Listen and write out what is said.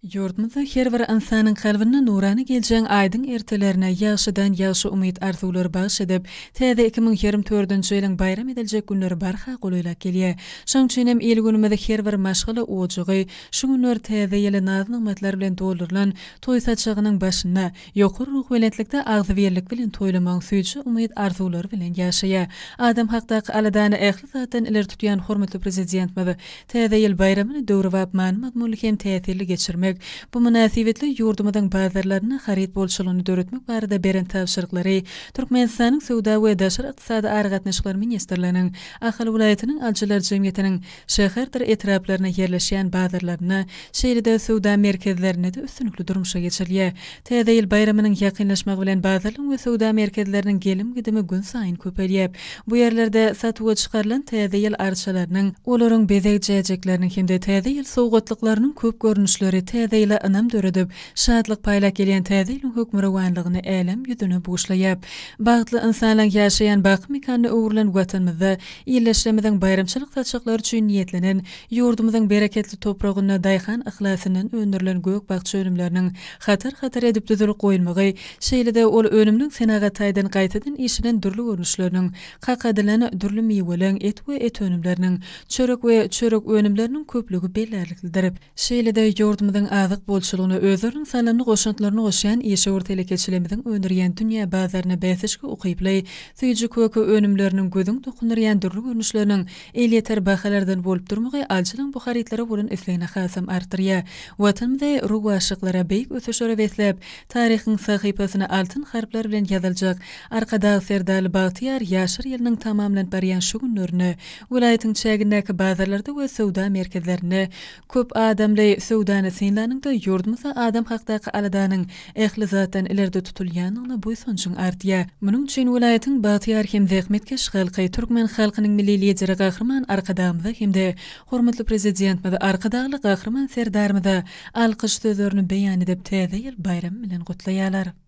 Ýurdumyzda her bir ynsanyň kalbynda nurana geljegiň aýdyň ertelerine ýagşydan ýagşy umyt-arzuwlary bagyş edip, täze 2024-nji ýylyň baýram ediljek günleri barha golaýlap gelýär. Şonuň üçin hem il-günümiz her bir maşgala ojagy şu günler Täze ýyly naz-nygmatlar bilen doldurylan toý saçagynyň başynda ýokary ruhubelentlikde agzybirlik bilen toýlamagyň süýji umyt-arzuwlary bilen ýaşaýar. Adam hakdaky aladany ähli zatdan ileri tutýan hormatly Prezidentimiz Täze ýyl baýramyny döwrebap many-mazmunly hem täsirli geçirmek, bu mynasybetli ýurdumyzyň bazarlarynda haryt bolçulygyny döretmek barada beren tabşyryklary Türkmenistanyň Söwda we daşary ykdysady aragatnaşyklar ministrliginiň Ahal welaýatynyň alyjylar jemgyýetiniň şäherdir etraplarynda ýerleşýän bazarlarynda, şeýle-de söwda merkezlerinde-de üstünlikli durmuşa geçirilýär. Täze ýyl baýramynyň ýakynlaşmagy bilen bazarlaryň we söwda merkezleriniň gelim-gidimi günsaýyn köpelýär. Bu ýerlerde satuwa çykarylan Täze ýyl arçalarynyň, olaryň bezeg jäjekleriniň hem-de Täze ýyl sowgatlyklarynyň köp görnüşleri Täze ýyla ynam döredip, şatlyk paýlap gelýän Täze ýylyň hökmürowanlygyny älem ýüzüne buşlaýar. Bagtly ynsanlaryň ýaşaýan baky mekanyna öwrülen Watanymyzda ildeşlerimiziň baýramçylyk saçaklary üçin niýetlenen, ýurdumyzyň bereketli topragynda daýhan yhlasyndan öndürilen gök-bakja önümleriniň hatar-hatar edip düzülip goýulmagy, şeýle-de ol önümliň senagat taýdan gaýtadan işlenen dürli görnüşleriniň, kakadylan dürli miweleň, et we et önümleriniň, çörek we çörek önümleriniň köplügi bellärliklidir. Şeýle-de ýurdumyzyň azyk bolçulygyna özleriniň saldamly goşantlaryny goşýan işewür telekeçilerimiziň öndürýän dünýä bazaryna bäsleşige ukyply süýji-köke önümleriniň gözüň dokundyrýan dürli görnüşleriniň elýeter bahalardan bolup durmagy alyjylaryň bu harytlara bolan islegini hasam artdyrýar. Watanymyzy rowaçlyklara, beýik ösüşlere besläp, taryhyň sahypasyna altyn harplar bilen ýazyljak Arkadag Serdarly bagtyýar ýaşlar ýylynyň tamamlanyp barýan şu günlerinde Welaýatyň çägindäki bazarlarda we söwda merkezlerinde köp adamly söwdany synlanyňda, ýurdumyzda adam hakdaky aladanyň ähli zatdan ileride tutulýandygyna buýsanjyň artýar. Munuň üçin welaýatyň bagtyýar hem zähmetkeş halky türkmen halkynyň Milli Lideri Gahryman Arkadagymyza hem-de hormatly Prezidentimiz Arkadagly Gahryman Serdarymyza alkyş sözlerini beýan edip, Täze ýyl baýramy bilen gutlaýarlar.